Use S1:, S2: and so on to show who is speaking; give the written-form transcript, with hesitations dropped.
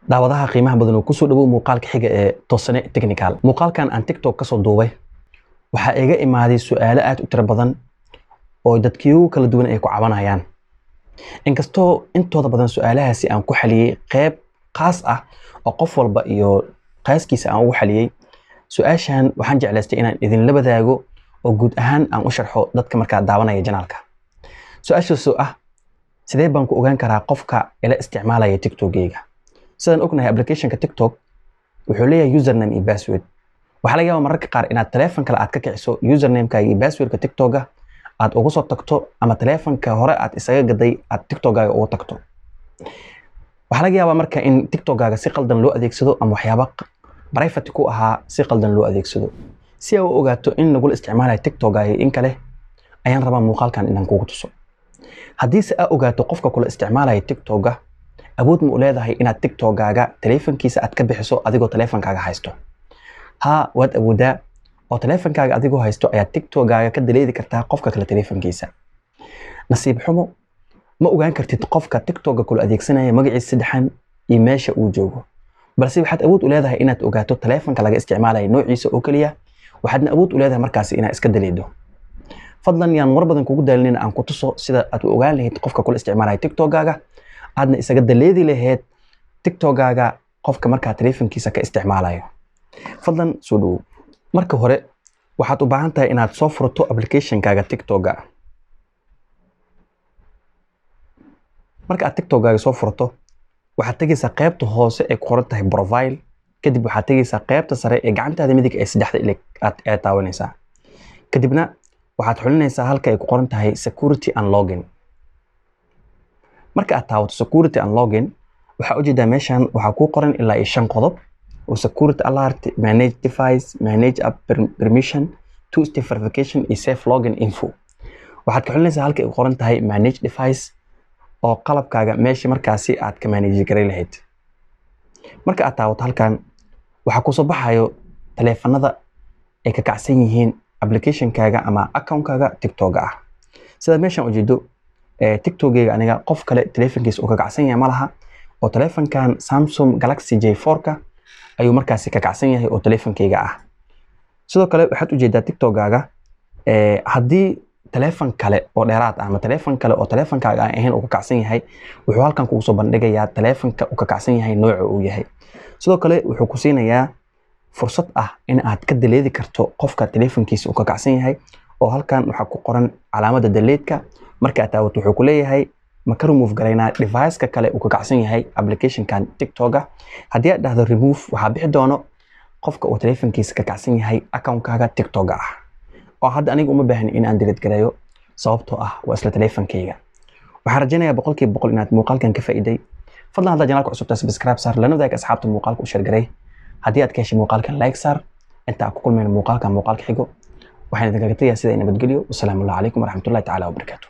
S1: Daawadaha qiimaha badan oo kusoo dhawow muuqaalka xiga ee Toosane Technical. Muuqaalkan aan TikTok kasoo duubay waxaa iga imaaday su'aalo aad u tiro badan oo dadkiigu kala duwan ay ku cabanayaan. Inkastoo intooda badan su'aalahaasi aan ku xaliyey qeyb khaas ah oo qof walba iyo qaaskiisa aan ugu xaliyey, su-aashan waxaan jeclaystay inaan idinla wadaago oo guud ahaan aan u sharxo dadka markaa daawanaya janaalka. Su-aashaasoo ah, sidee baan ku ogaan karaa qofka ila isticmaalaya TikTokgeyga? Sidaan ognahay, applicationka TikTok wuxuu leeyahay username iyo password. Waxaa laga yaabaa mararka qaar inaad teleefon kale aad ka kiciso, usernamekaaga iyo passwordka TikToka aad ugu soo tagto, ama teleefonka hore aad isaga gaday aad TikTokaaga ugu tagto. Waxaa laga yaabaa marka in TikTokaaga si qaldan loo adeegsado ama waxyaaba private ku ahaa si qaldan loo adeegsado. Si aad u ogaato in lagula isticmaalayo TikTokaaga in kale, ayaan rabaa muuqaalkan inaan kugu tuso. Haddiise aa ogaato qofka kula isticmaalaya TikToka, awood ma u leedahay inaad TikTokaaga teleefonkiisa aad ka bixiso adigoo teleefonkaaga haysto? Haa, waad awoodaa, oo teleefonkaaga adigoo haysto ayaad TikTokaaga ka daleedi kartaa qofka kale teleefonkiisa. Nasiib xumo, ma ogaan kartid qofka TikToka kula adeegsanaya magaciisa saddexan iyo meesha uu joogo, balse waxaad awood u leedahay inaad ogaato teleefonka laga isticmaalayo noociisa oo keliya, waxaadna awood u leedahay markaasi inaad iska daleedo. Fadlan yaan war badan kugu daalinin, aan ku tuso sida aad u ogaan lahayd qofka kula isticmaalaya TikTokaaga, aadna isaga daleedi lahayd TikTokaaga qofka markaa teleefonkiisa ka isticmaalayo. Fadlan soo dhawow. Marka hore waxaad u baahan tahay inaad soo furto applicationkaaga TikToka. Marka aad TikTokaaga soo furto, waxaad tegaysaa qaybta hoose ee ku qoran tahay profile. Kadib waxaad tegaysaa qaybta sare ee gacantaada midig ee saddexda ilig aad ee taabanaysaa. Kadibna waxaad xulinaysaa halka ay ku qoran tahay security and login. Marka aad taabato security and login, waxaa ujeedaa meeshan waxaa kuu qoran ilaa iyo 5 qodob oo security alert, manage device, manage app permission, two step verification iyo safe login info. Waxaad ka xulinaysaa halka ay ku qoran tahay manage device, oo qalabkaaga meesha markaasi aad ka manage garay lahayd. Marka aad taabato halkan, waxaa kusoo baxayo taleefanada ay ka kacsan yihiin applicationkaaga ama accountkaaga TikToka ah. Sida meeshan ujeedo, TikTokgeyga aniga qof kale taleefankiisa uu ka kacsan yahay ma laha, oo taleefankan Samsung Galaxy J4-ka ayuu markaasi ka kacsan yahay oo taleefankeyga ah. Sidoo kale waxaad ujeedaa TikTokaaga, haddii taleefan kale oo dheeraad ah ama taleefan kale oo taleefankaaga aan ahayn uu ka kacsan yahay, wuxuu halkan kugu soo bandhigayaa taleefanka uu ka kacsan yahay nooca uu yahay. Sidoo kale wuxuu ku siinayaa fursad ah in aad ka daleedi karto qofka taleefankiisa uu ka kacsan yahay, oo halkan waxaa ku qoran calaamadda daleedka. Marka aad taabato, wuxuu ku leeyahay ma ka remove garaynaa device-ka kale uu ka kacsan yahay application-kan TikToka? Haddii aad dhahdo remove, waxaa bixi doono qofka uu taleefankiisa ka kacsan yahay account-kaaga TikToka ah, oo hadda aniga uma baahni in aan delete gareeyo, sababtoo ah waa isla taleefankayga. Waxaan rajaynayaa 100% inaad muuqaalkan ka faa'iiday. Fadlan haddaad janaalka cusub tahay, subscribe saar, lana wadaag asxaabta, muuqaalka u share garay. Haddii aad ka heshay muuqaalkan, like saar. Inta aan ku kulmayno muuqaalkan muuqaalka xigo, waxaan idinkaga tegayaa sida nabadgelyo. Wasalaamu calaykum waraxmatullahi tacaala wabarakaatuh.